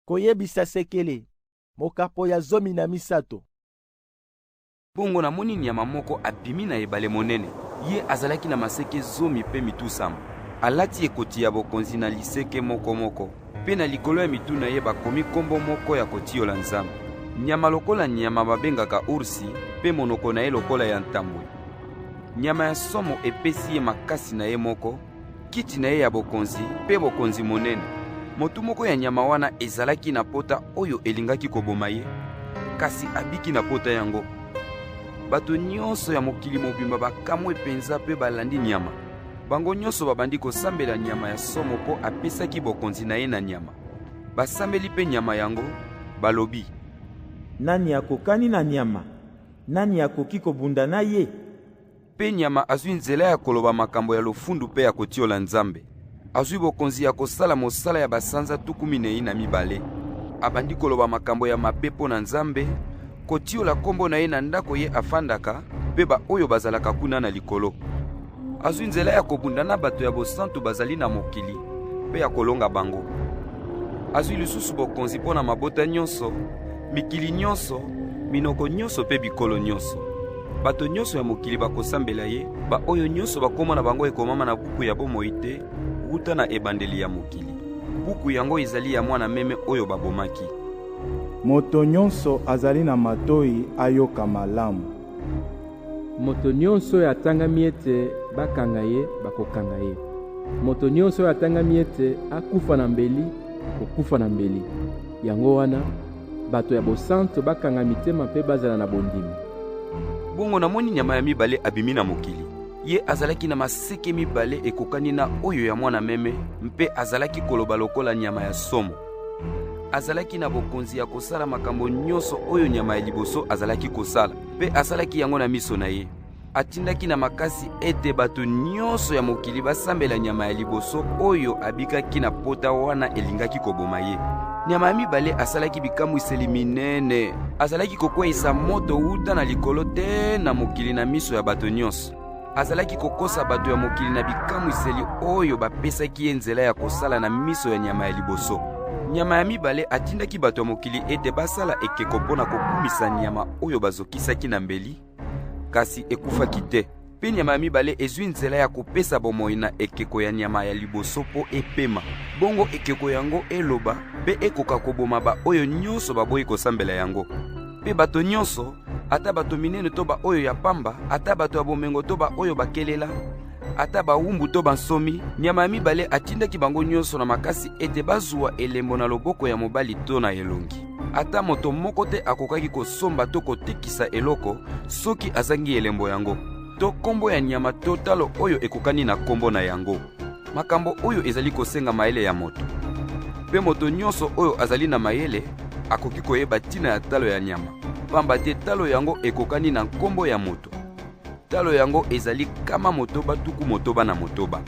Koyebisa sekele, mokapo ya 13. Bongo namoni nyama moko abimi na ebale monene. Ye azalaki na maseke 10 mpe mitu sambo. Alati ekoti ya bokonzi na liseke moko moko, mpe na likolo ya mitu na ye bakomi kombo moko ya kotiola Nzambe. Nyama lokola nyama babengaka ursi, mpe monoko na ye lokola ya ntambwe. Nyama ya somo epesi ye makasi na ye moko, kiti na ye ya bokonzi mpe bokonzi monene. Motu moko ya nyama wana ezalaki na pota oyo elingaki koboma ye, kasi abiki na pota yango. Bato nyonso ya mokili mobimba bakamwe penza mpe balandi nyama. Bango nyonso babandi kosambela nyama ya somo mpo apesaki bokonzi na ye na nyama. Basambeli mpe nyama yango, balobi: Nani akokani na nyama? Nani akoki kobunda na ye? Mpe nyama azwi nzela ya koloba makambo ya lofundu mpe ya kotiola Nzambe. Azwi bokonzi ya kosala mosala ya basanza 42. Abandi koloba makambo ya mabe mpo na Nzambe, kotiola kombo na ye na ndako ye afandaka mpe baoyo bazalaka kuna na likolo. Azwi nzela ya kobunda na bato ya bosantu bazali na mokili mpe ya kolonga bango. Azwi lisusu bokonzi mpo na mabota nyonso, mikili nyonso, minoko nyonso mpe bikolo nyonso. Bato nyonso ya mokili bakosambela ye, baoyo nyonso bakoma na bango ekomama na buku ya bomoi te wuta na ebandeli ya mokili. Buku yango ezali ya mwana meme oyo babomaki. Moto nyonso azali na matoi ayoka malamu. Moto nyonso oyo atangami ete bakanga ye, bakokanga ye. Moto nyonso oyo atangami ete akufa na mbeli, kokufa na mbeli. Yango wana bato ya bosanto bakanga mitema mpe bazala na bondimi. Bongo namoni nyama ya mibale abimi na mokili. Ye azalaki na maseke mibale ekokani na oyo ya mwana meme, mpe azalaki koloba lokola nyama ya somo. Azalaki na bokonzi ya kosala makambo nyonso oyo nyama ya liboso azalaki kosala, mpe asalaki yango na miso na ye. Atindaki na makasi ete bato nyonso ya mokili basambela nyama ya liboso oyo abikaki na pota wana elingaki koboma ye. Nyama ya mibale asalaki bikamwiseli minene. Azalaki kokweyisa moto wuta na likolo te na mokili na miso ya bato nyonso. Azalaki kokosa bato ya mokili na bikamwiseli oyo bapesaki ye nzela ya kosala na miso ya nyama ya liboso. Nyama ya mibale atindaki bato ya mokili ete basala ekeko mpo na kokumisa nyama oyo bazokisaki na mbeli, kasi ekufaki te. Mpe nyama ya mibale ezwi nzela ya kopesa bomoi na ekeko ya nyama ya liboso mpo epema. Bongo ekeko yango eloba mpe ekoka koboma baoyo nyonso baboyi kosambela yango. Mpe bato nyonso, ata bato minene to baoyo ya pamba, ata bato ya bomengo to baoyo bakelela, ata bawumbu to bansomi, nyama ya mibale atindaki bango nyonso na makasi ete bazwa elembo na loboko ya mobali to na elongi. Ata moto moko te akokaki kosomba to kotekisa eloko soki azangi elembo yango, to kombo ya nyama to talo oyo ekokani na kombo na yango. Makambo oyo ezali kosenga mayele ya moto. Mpe moto nyonso oyo azali na mayele akoki koyeba ntina ya talo ya nyama, pamba te talo yango ekokani na nkombo ya moto. Talo yango ezali 666.